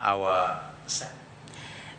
Our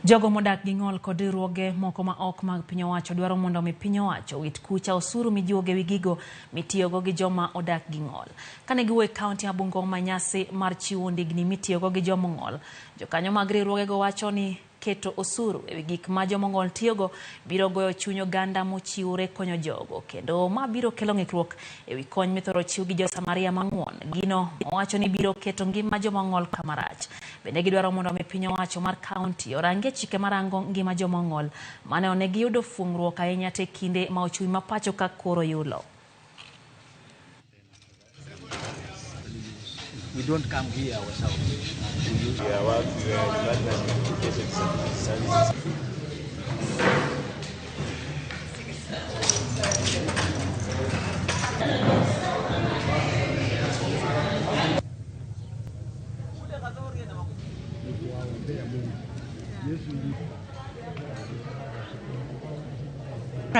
Jogo modak gi ng'ol kod riwruoge moko ma ok mag piny owacho dwaro mondo mi piny owacho owit kucha osuru mijuogo ewi gigo mitiyogo gi joma odak gi ng'ol. Kane giwuoyo e kaunti ma Bungoma e nyasi mar chiwo ndigni mitiyogo gi joma ong'ol, jokanyo mag riwruogego wacho ni keto osuru ewi gik ma joma ong'ol tiyogo biro goyo chuny oganda mochiwore konyo jogo kendo ma biro kelo ng'ikruok ewi kony mithoro chiw gi jo-Samaria mang'won, gino mowacho ni biro keto ngima joma ong'ol kama rach. Bende gidwaro mondo mi piny owacho mar kaunti orangie chike marango ngima joma ong'ol mane one giyudo fuong'ruok ahinya te kinde ma ochumi ma pacho ka koro yulo. We don't come here ourselves. We use We are work, we are Department of Education Services.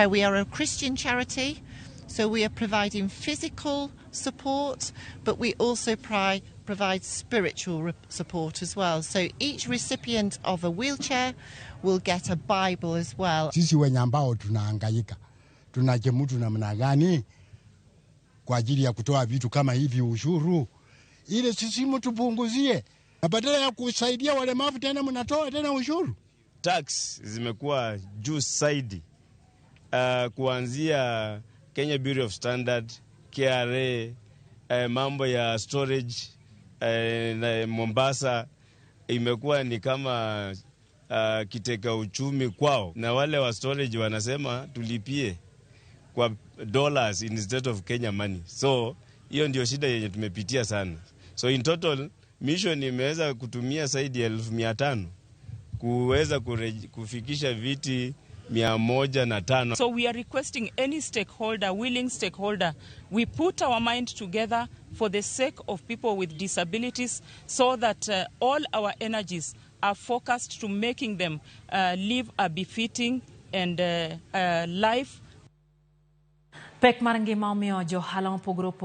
We are a Christian charity, so we are providing physical support, but we also provide spiritual support as well. So each recipient of a wheelchair will get a Bible as well. Sisi wenye ambao tunahangaika tunajemutu namna gani kwa ajili ya kutoa vitu kama hivi ushuru, ile sisi mtupunguzie, na badala ya kusaidia walemavu tena mnatoa tena ushuru. Tax zimekuwa juu zaidi, kuanzia Kenya Bureau of Standard, KRA, mambo ya storage na Mombasa imekuwa ni kama kiteka uchumi kwao, na wale wa storage wanasema tulipie kwa dollars instead of Kenya money. So hiyo ndio shida yenye tumepitia sana. So in total mission imeweza kutumia zaidi ya 500,000 kuweza kufikisha viti 105. So we are requesting any stakeholder, willing stakeholder, we put our mind together for the sake of people with disabilities so that all our energies are focused to making them live a befitting and life. Pek mar ngima omiyo johala mopogore opogore.